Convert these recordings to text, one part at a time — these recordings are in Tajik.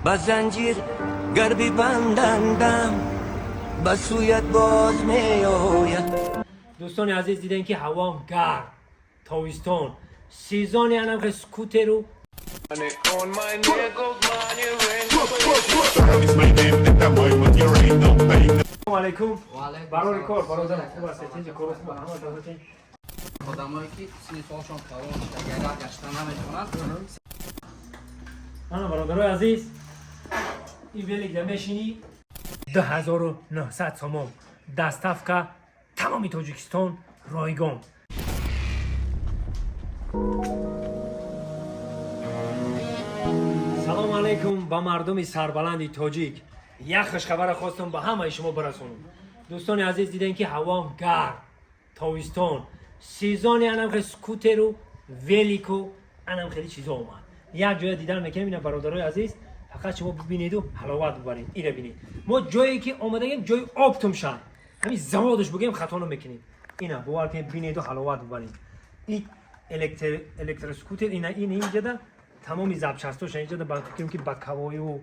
Ба занҷир гар бибандандам, ба сӯят боз меояд. Дӯстони азиз, дидем, ки ҳавом гарм, тобистон, сезони анам хе скутеру. It's my name, это мой money rain, no pain. Салом алейкум. Ваалайкум Барори салом. кор, бародар, хуб ҳастед? Тинҷи, кору хуб, ҳама тарафатин? Одамое ки синни солшон калон шуда, гайрат гашта наметавонанд. Ана, бародарои азиз, ин велик да мешинӣ, 2900 сомон, доставка тамоми Тоҷикистон ройгон. Салому алайкум ба мардуми сарбаланди тоҷик. Як хушхабара хостам ба ҳамаи шумо барасонам. Дӯстони азиз, дидем, ки ҳавом гарм, тобистон, сезони анам хе скутеру велику анам хеле чизо омад. Як ҷоя дидан мекунем. Ина, бародарои азиз, фақат шумо бибинеду ҳаловат бубаред. Ира бинед, мо ҷое ки омадагем, ҷои оптом шаҳр, ҳамин заводаш бугем, хато намекунем. Ина, бовар кунед, бинеду ҳаловат бубаред. И электроскутер ина, ин инҷада тамоми запчастоша инҷада, ба фикрам, ки боковою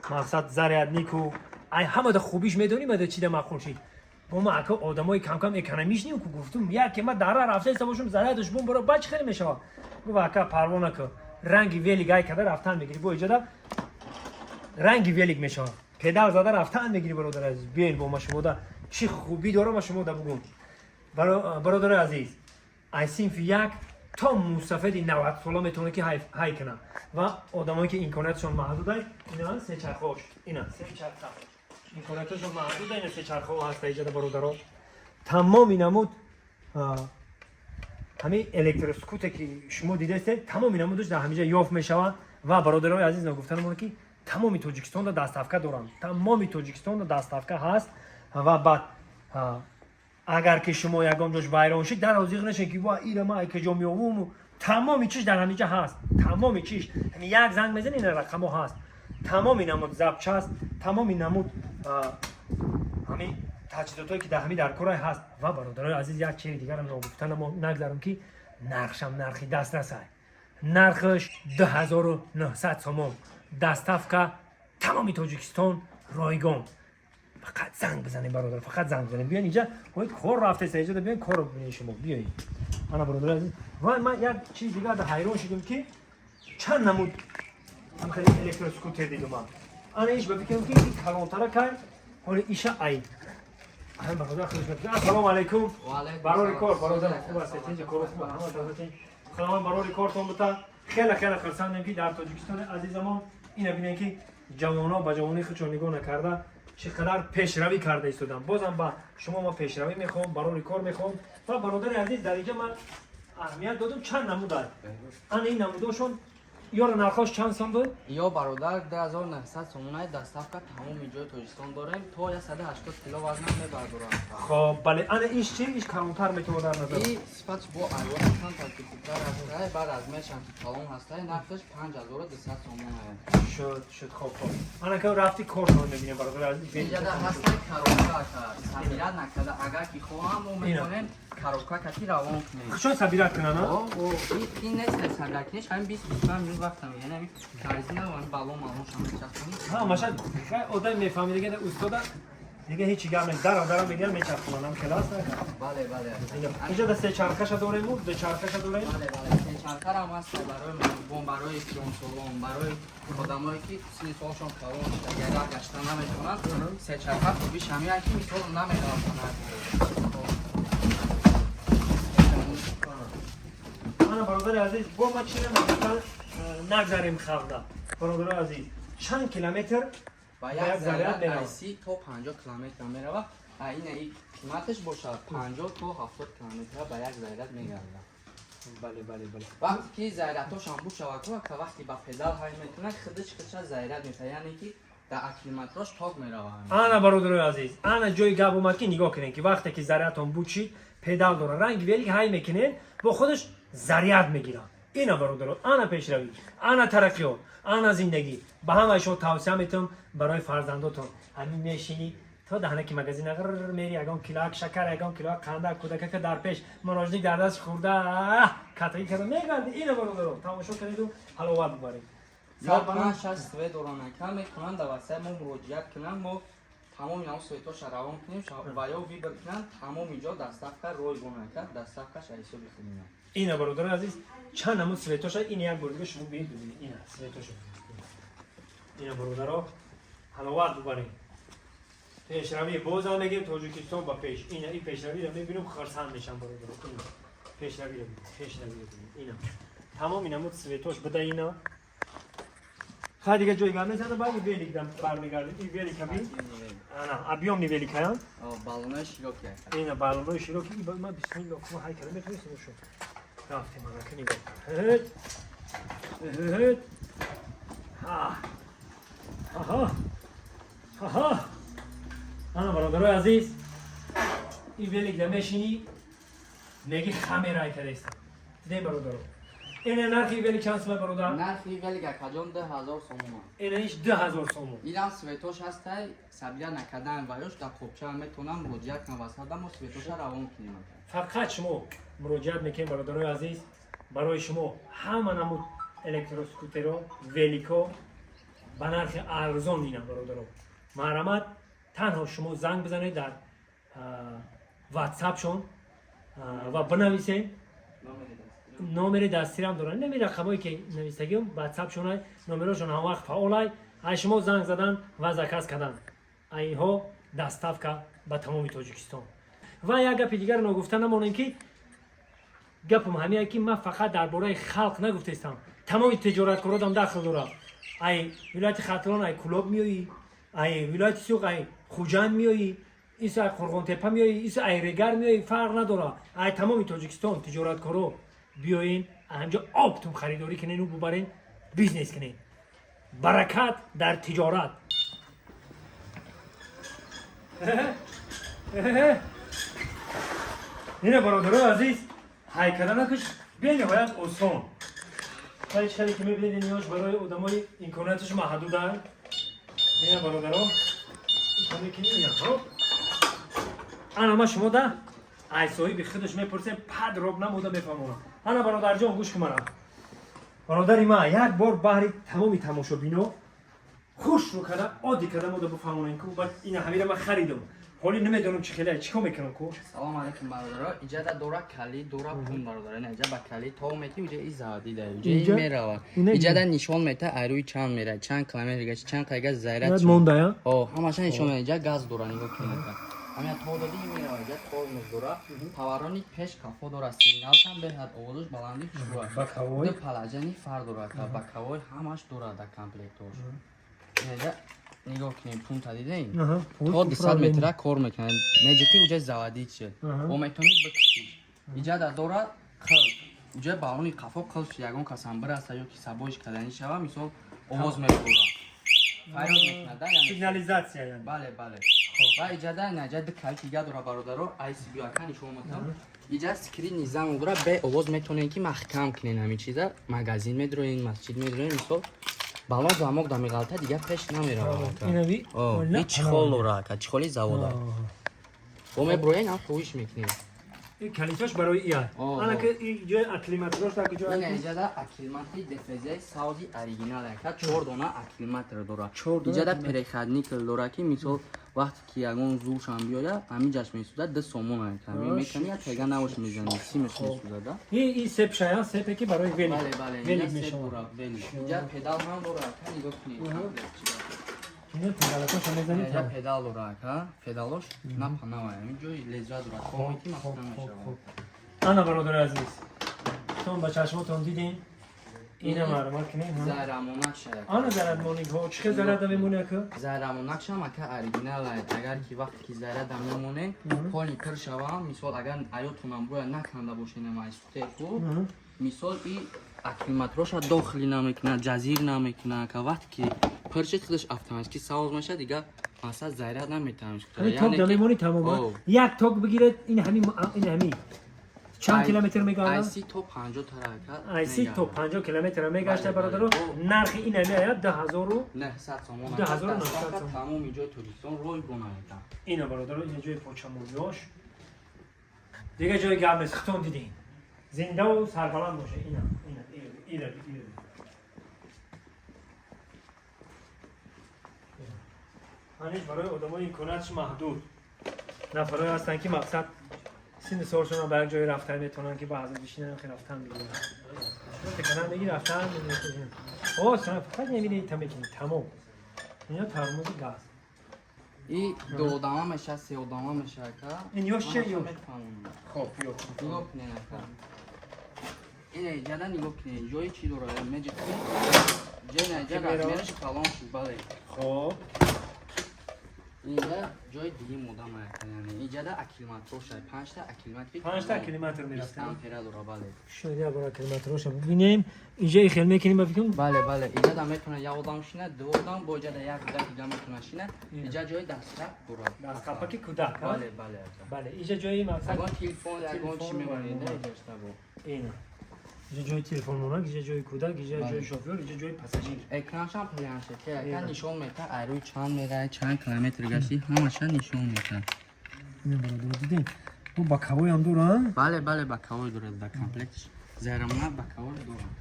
мақсад заряднику ай ҳамада хубиш. Медонӣ, мада чида маъқул шид бо ма, ака? Одамои камкам экономичним ку. Гуфтум, яке ма дара рафта иста бошум, зарядаш бум бара, ба чӣ хеле мешавад? Гуфт: «Ака, парво нака, ранги велик ай када рафтан мегирӣ». Бо иҷода ранги велик мешавад, педал зада рафтан мегирӣ. Бародар азиз, биёед бо ма, шумода чӣ хубӣ дора, ма шумода бугум. Бародари азиз, ай синфи як то мусафеди 90 сола метавонад ки ҳай кунад ва одамое ки имкониятшон маҳдудай. Ина сечархош, ина сечарха, имконияташон маҳдуда. Ина сечархо ҳаста иҷода, бародаро. Тамоми намуд ҳамин электроскуте ки шумо дидаистед, тамоми намудаш дар ҳаминҷа ёфт мешавад. Ва, бародарои азиз, нагуфтанамон, ки тамоми Тоҷикистонда доставка доранд, тамоми Тоҷикистонда доставка ҳаст. Ва баъд, агар ки шумо ягон ҷош вайрон шид, дар ҳозир нашед, ки ва ира ма каҷо меовуму. Тамоми чиш дар ҳаминҷа ҳаст, тамоми чиш. Ҳамин як занг мезанед, ина рақамҳо ҳаст. Тамоми намуд запчасть, тамоми намуд ҳамин таҷҳизотое ки дар ҳамин дар корай ҳаст. Ва, бародарои азиз, як чизи дигарам ногуфтанамо нагзарам, ки нархшам нархи дастрасай. Нархаш 2900 сомон, доставка тамоми Тоҷикистон ройгон. Фақат занг бизанед, бародар, фақат занг бизанед. Биён инҷа, ой, кор рафтеста инҷа, биён, корро бибинед шумо, биёед. Ана, бародари азиз, ва ман як чиз дигар дар ҳайрон шудам, ки чанд намуд ҳам хеле электроскутер дидум ман. Ана иш, ба фикрам, ки ин калонтара кай ҳоли иша ай ҳам бародар худаш мекунад. Ассалому алайкум. Ваалайкум Барори салом. кор, бародар, хуб ҳастед? Тинҷа, кору хуб, ҳама тарафатин? Худованд барори кортон бута. Хеле хеле хурсандем, ки дар Тоҷикистони азизамон, ина бинем, ки ҷавонҳо ба ҷавонии худшон нигоҳ накарда, чӣ қадар пешравӣ карда истодам. Бозам ба шумо ма пешравӣ мехоҳам, барори кор мехоҳам. Ва, бародари азиз, дар инҷа ман аҳамият додум, чанд намуд аст. Ана ин намудошон, ёро нархош чанд сом буд? Ё, бародар, 2900 сомонаи, доставка тамоми ҷои Тоҷикистон дорем, то 180 кило вазнам мебардорад. Хоб, бале. Ана иш чи? Иш калонтар метавонад дар назар. И сифатш бо айвон камтар ки хубтар ҳастай, баъд размершам ки калон ҳастай, нархаш 5200 сомона. Шуд, шуд, хоб, хоб. Ана ка рафти кортон мебинем, бародари азиз. Инҷада ҳастай коробка, собирать накарда, агар ки хоҳам, мо метавонем коробка кати равон кунем. Чон собирать кунан, а? О, ин нест собирать куниш, ҳамин 20-25 минут вақт мегирад, ҳамин корзина ва ҳамин баллон маллон мечаспонем. Ҳа, маша хай одам мефаҳми, дига устода дига ҳеҷ гап нест. Дарам дарам мегирам, мечаспонам, хеле аст. Бале, бале. Инҷа да се чархаша дорем, ду чархаша дорем. Бале, бале, сечархарам ҳаст барои мардум, барои пиронсолон, барои одамое ки синни солшон калон шуда, гайрат гашта наметавонанд. Сечарха хубиш ҳамин, ки мисол намеғалтонад. Ана, бародари азиз, бо ма чи намегуфтан нагзарем хавда. Бародари азиз, чанд километр ба ба як як заряд заряд меравад? Ай 30 то 50 километр меравад, а ина и қиматаш бошад, 50 то 70 километр ба як заряд мегардад. Бале. Вақте ки зарядҳошам бушавад, ка вақте ба педал ҳай мекунад, худаш худша заряд мешавад, яъне ки дар аккумулятораш ток меравад. Ана, бародарои азиз, ана ҷои гап омад, ки нигоҳ кунед, ки вақте ки зарядтон бучид, педал дора, ранги велик ҳай мекунед, бо худаш заряд мегирад. Ина, бародаро, ана пешравӣ, ана тараққиёт, ана зиндагӣ. Ба ҳамаи шумо тавсия метавам, барои фарзандотон ҳамин мешинӣ то даҳнаки магазин ғр мери, ягон килоак шакар, ягон килоак қанда, кӯдакака дар пеш, мороженик дар даст, хӯрда, катагӣ карда мегарди. Ина, бародаро, тамошо кунеду ҳаловат бубаред. Сарбаланд шаш цвет доранд, ака. Метавонанд дар васияи мо муроҷиат кунанд, мо тамоми ҳамон цветоша равон кунем ва ё выбор кунанд. Тамоми ҷо доставка ройгон, ака, доставкаш аз ҳисоби худина. Ина, бародари азиз, чанд намуд цветоша. Ин як бор дига шумо биед, бибинед. Ина цветоша, ина, бародаро, ҳаловат бубаред. Пешравӣ, бозам мегем, Тоҷикистон ба пеш. Ина, ин пешравиро мебинем, хурсанд мешам, бародаро. Ина пешравиро бибинед, пешравиро бибинед. Ина тамоми намуд цветош буда. Ина хай, дига ҷои гап незана. Баъди велик бармегардем. Ин велика би, ана объёмный великаян. Балонои широкӣ, ака. Ина балонои широкӣ. Ма, бисмилла, кума ҳай кара метавонистем шо рафтем. Ана ки нигоҳ, ҳет ҳет, ҳа, аҳа, аҳа. Ана, бародарои азиз, ин велик да мешинӣ, меги хамерай кадаистам. Дидем, бародаро, ина нархи велик чанд сума, бародар? Нархи велик, акаҷон, 2000 сомон. Ина иш 2000 сомон. Инам цветош ҳастай, сабия накардан ва ёш дар қопча. Метавонам муроҷиат кунам васада, мо цветоша равон кунем, ака. Фақат шумо муроҷиат мекунед, бародарои азиз, барои шумо ҳама намуд электроскутеро, велико ба нархи арзон. Ина, бародаро, марҳамат, танҳо шумо занг бизанед дар ватсапшон ва бинависед. Номери дастирам доранд, нами рақамое ки нависагиам, ватсапшон, номерошон ҳамвақт фаъолай. Ай шумо занг задан ва заказ кардан айҳо, доставка ба тамоми Тоҷикистон. Ва як гапи дигар ногуфта намонем, ки гапам ҳамия ки ман фақат дар бораи халқ нагуфтаистам, тамоми тиҷораткородам дахл дорам. Ай вилояти Хатлон, ай Кулоб меоӣ, ай вилояти Суғд, ай Хуҷанд меоӣ, исо ай Қурғонтепа меоӣ, исо ай Регар меоӣ, фарқ надорад. Ай тамоми Тоҷикистон тиҷораткоро биёен, ҳамҷо оптом харидорӣ кунену бубарен, бизнес кунен. Баракат дар тиҷорат. Ина, бародарои азиз, ҳайкаданакаш бениҳоят осон. Вале чиқаде ки мебинед, ин ёш барои одамои имконияташ маҳдуданд. Ина, бародаро, ина, хоб, ана ма шумо да ай соҳиби худаш мепурсем, подробно мода мефаҳмонам. Ана, бародарҷон, гӯш кун мара. Бародари ма, як бор баҳри тамоми тамошобино хушрӯ карда, оддӣ карда мода бифаҳмонем, ку баъд ина ҳамира ма харидам, ҳоли намедонам чӣ хеле, чӣ кор мекунам ку. Салом алейкум, бародаро. Иҷа да дора калид, дора пун, бародаро. Ина иҷа ба калид то мети, уҷа и заводи да, уҷа и Инҷа? мерава. Ина Иҷа да нишон мета, айрӯи чанд мера, чанд километр гашт, чанд қайга заряд. Мондая. О, ҳамаша нишон мета. Иҷа газ дора, нигоҳ кунед. Ҳамя то доди, мерава, иҷа тормоз дора. Поворотник пеш кафо дора, сигналшам беҳад овозаш баланди хушбӯ. Боковой. Ду положение фар дора, боковой ҳамаш дора дар комплектош. Иҷа нигоҳ кунем, пунта дидем? То 200 метра кор мекунад. Неҷиқи уҷа заводить шуд. Бо метавонӣ бикушиш. Иҷа да дора қилф. Уҷа балони қафо қилф шуд, ягон касам бираса ё ки сабоиш кардани шава, мисол, овоз мебурад. Фарёд мекунад, да, яъне. Сигнализация яъне. Бале. Ва иҷа да иҷа ду калит дига дора, бародаро, ICB ака нишон метам. Иҷа скрытый замок дора, бе овоз метавонед ки маҳкам кунед ҳамин чиза. Магазин медроен, масҷид медроен, мисол, балон замок да меғалта, дигар пеш намеравад. Инави. О, и чехол дора, ака, чехоли завода. Бо меброен, ҳам хоҳиш мекунем. Ин калитош барои ия. О, Ана о. ки ин ҷои акклиматрош дар куҷо? Ина иҷада акклиматри ДФЗ Сауди оригинал, ака, чор дона акклиматор дора. Чор дона Иҷада акклиматор. переходник дора, ки мисол вақте ки ягон зуршам биёяд, ҳамин ҷаш месӯзад, 2 сомон, ака. Мекани, як тега навош мезани, симаш месӯзад, да? Ин сепшая, сепе ки барои велик. Бале. Велик Инҷа сеп мешавад. дора, велик. Иҷа педал ҳам дора, ака, нигоҳ кунед. Комплект чида. Ина педалакоша мезани. Иҷа педал дора, ака, педалош на панава, ҳамин ҷои лезва дора. Коме ки маҳкам мешавад. Ана, бародари азиз, тон ба чашмотон дидем. Ина маълумот кунем, ҳа? Заррамонак шая. Ана зарадмоникҳо чӣ хел заряда мемони, ака? Заррамонакшам, ака, оригинал. Агар ки вақте ки заряда мемонем, поли пир шавам, мисол, агар аётонам бояд наканда бошенам ай сутерку, мисол, и акклиматроша дохили намекунад, ҷазир намекунад, ака. Вақте ки пир шид, худаш автоматики савоз мешавад, дигар масалан заряд наметавониш. Ҳамин ток да мемонӣ, тамом. О. Як ток бигиред, ин ҳамин, ин ҳамин чанд километр мегардад? Ай 30 то 50 тара, ака. Ай 30 то 50 километр мегашта. Бале, Бародаро, бале. нархи ин ҳами ая 2000 900 сомон. 2900 сомон. Тамоми ҷои Тоҷикистон ройгон, ака. Ина, бародаро, ина ҷои почамониёш. Дига ҷои гап нест, хитон дидем. Зиндаву сарбаланд боша. Ина, ина, ира, ира. Маниш барои одамои имкониятш маҳдуд. Нафарое ҳастанд, ки мақсад синни солшона ба як ҷое рафтан метавонанд, ки баъзе бишинанд, хе рафтан мегиранд. Теканан меги рафтан мегиранд. О, сан фақат намебини та мекунӣ, тамом. Ино тармози газ. И ду одама меша, се одама меша ака. Ин ёш че ёш? Мефаҳмам. Хоб, ёш. Нигоҳ кунед ака. Ина иҷада нигоҳ кунед. Ҷои чӣ дора? Меҷи. Ҷена иҷа размераш калон шуд, бале. Хоб. Инҷа ҷои дуюм одам ака, яъне иҷада акклиматроша, панҷта акклиматри. Панҷта акклиматор мерафта. 20 ампера дора, бале. Шояд як бор акклиматроша бибинем. Инҷа ихел мекунем ба фикрам. Бале, бале. Иҷада метавона як одам шина, ду одам, бо иҷада як кӯдак дига метавона шина. Иҷа ҷои дастқап дора. Дастқапаки кӯдак, ҳа? Бале, бале ака. Бале, инҷа ҷои мақсад Ягон телефон, ягон чӣ Телефон, мемонед, бале. иҷашта бо. Ина. Инҷа ҷои телефон монак, инҷа ҷои кӯдак, инҷа Бале. ҷои шофёр, инҷа ҷои пассажир. Экраншам планшет, ака Ина. нишон метаҳад, айрӯи чанд меравад, чанд километр гашти, ҳамаша нишон метаҳад. Ина бародар, дидем. Бу боковой ҳам дора? Бале, бале, боковой дорад дар комплектш. Зармона боковой дорад.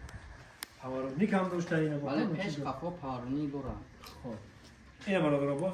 Поворотник ҳам дошта ина. Бале, пеш қафо поворотник дорад. Хоб. Ина бародар, бо.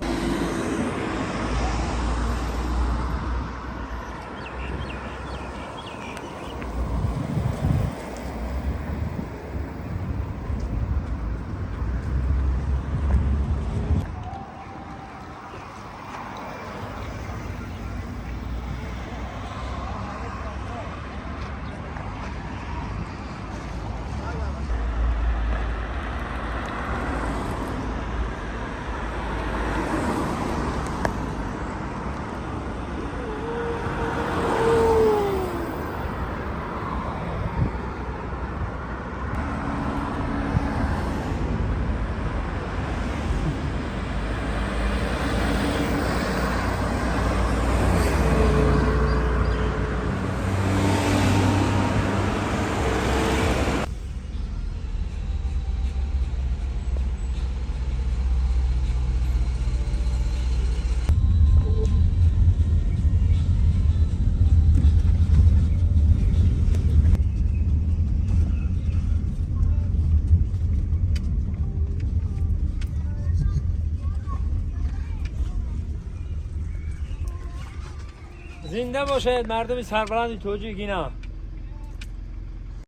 Зинда бошед мардуми сарбаланди тоҷик. Ина